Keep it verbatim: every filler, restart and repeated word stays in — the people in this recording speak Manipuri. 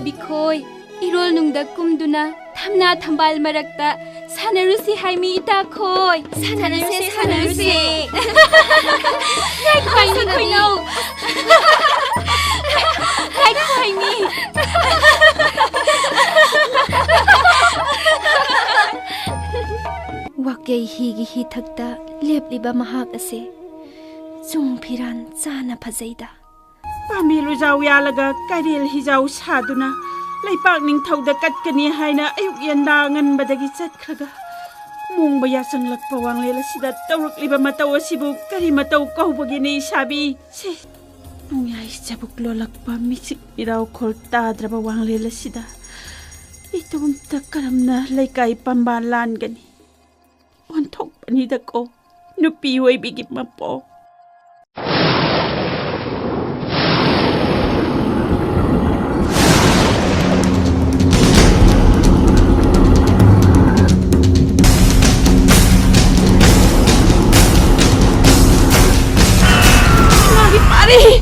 ꯑꯩꯈꯣꯏ ꯏꯔꯣꯜ ꯅꯨꯡꯗ ꯀꯨꯝꯗꯨꯅ ꯊꯝꯅꯥ ꯊꯝꯕꯥꯜ ꯃꯔꯛꯇ ꯁꯥꯟꯅꯔꯨꯁꯤ ꯍꯥꯏꯃꯤ ꯏꯇꯥꯈꯣꯏ꯫ ꯁꯥꯟꯅꯔꯨꯁꯦ, ꯁꯥꯟꯅꯔꯨꯁꯦ꯫ ꯉꯥꯏꯈꯣ ꯍꯥꯏꯃꯤ ꯈꯣꯏꯅꯧ꯫ ꯉꯥꯏꯈꯣ ꯍꯥꯏꯃꯤ꯫ ꯋꯥꯀꯩ ꯍꯤꯒꯤ ꯍꯤꯊꯛꯇ ꯂꯦꯞꯂꯤꯕ ꯃꯍꯥꯛ ꯑꯁꯦ ꯆꯨꯡ ꯐꯤꯔꯥꯟ ꯆꯥꯅ ꯐꯖꯩꯗ꯫ ꯄꯥꯝꯕꯤ ꯂꯨꯖꯥꯎ ꯌꯥꯜꯂꯒ ꯀꯩꯔꯦꯜ ꯍꯤꯖꯥꯎ ꯁꯥꯗꯨꯅ ꯂꯩꯄꯥꯛ ꯅꯤꯡꯊꯧꯗ ꯀꯠꯀꯅꯤ ꯍꯥꯏꯅ ꯑꯌꯨꯛ ꯌꯦꯟꯗꯥ ꯉꯟꯕꯗꯒꯤ ꯆꯠꯈ꯭ꯔꯒ ꯃꯣꯡꯕ ꯌꯥꯆꯪꯂꯛꯄ ꯋꯥꯡꯂꯦꯟ ꯑꯁꯤꯗ ꯇꯧꯔꯛꯂꯤꯕ ꯃꯇꯧ ꯑꯁꯤꯕꯨ ꯀꯔꯤ ꯃꯇꯧ ꯀꯧꯕꯒꯦꯅꯦ ꯏꯁꯥꯕꯤ? ꯁꯦ, ꯅꯣꯡꯌꯥꯏ ꯆꯕꯨꯛ ꯂꯣꯜꯂꯛꯄ ꯃꯤꯆꯤꯛ ꯃꯤꯔꯥꯎꯈꯣꯜ ꯇꯥꯗ꯭ꯔꯕ ꯋꯥꯡꯂꯦꯟ ꯑꯁꯤꯗ ꯏꯇꯣꯝꯇ ꯀꯔꯝꯅ ꯂꯩꯀꯥꯏ ꯄꯥꯝꯕꯥꯟ ꯂꯥꯟꯒꯅꯤ? ꯑꯣꯟꯊꯣꯛꯄꯅꯤꯗꯀꯣ ꯅꯨꯄꯤ ꯑꯣꯏꯕꯤꯒꯤ ꯃꯄꯣꯛ꯫ ꯏꯃꯥꯒꯤ ꯄꯥꯔꯤ!